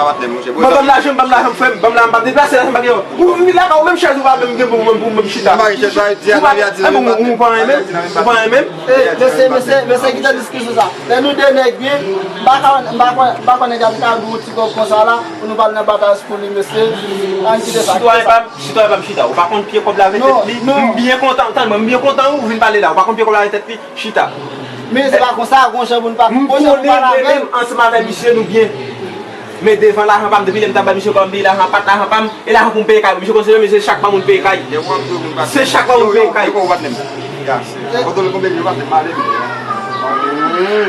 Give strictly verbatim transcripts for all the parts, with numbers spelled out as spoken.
la, patnè, monchè. Mwen, ban m lajan, ban m lajan, frè m, ban m lajan, m p ap deplase, lajan m pa gen. Ou vin vin lakay ou, menm chèz ou pa menm gen pou, pou, pou, pou m chita. Ou pa gen chèz, ou pa di, ou pa renmen m, ou pa renmen m, ou pa renmen m. Mesye, mesye, mesye, kite diskisyon sa. Lè nou de nèg byen, m pa ka, m pa konn, m pa konn nèg ap ka di yon ti kòb konsa la, pou nou pral nan batay pou li, mesye. Ann kite sa, kite sa. Sitwayen pa m, sitwayen pa m chita. Ou pa konn pye kòb la avèk tèt li. M byen kontan, tann mwen, m byen kontan ou vin pale la. Ou pa konn pye kòb la avèk tèt li, chita. Men se pa konsa, gon jan pou nou pa, gon jan pou nou pale avè l. M konnen mwen menm ansanm avè misye nou byen. Men devan lajan pa m, depi lè m t ap bay misye kòb, m peye lajan pa t lajan pa m, e lajan pou m peye kay. Misye konn se misye chak pa moun peye kay. Se chak pa moun peye kay.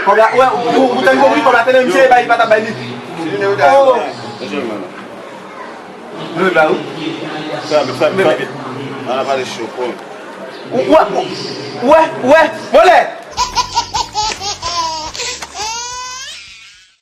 Kòb la, wè, ou, ou tann konpli kòb la, tande misye bay, li pa t ap bay li. Oh. Nou la ou? Fè vit, fè vit, fè vit. Ann pale cho, pon. Wè, wè, wè, vòlè!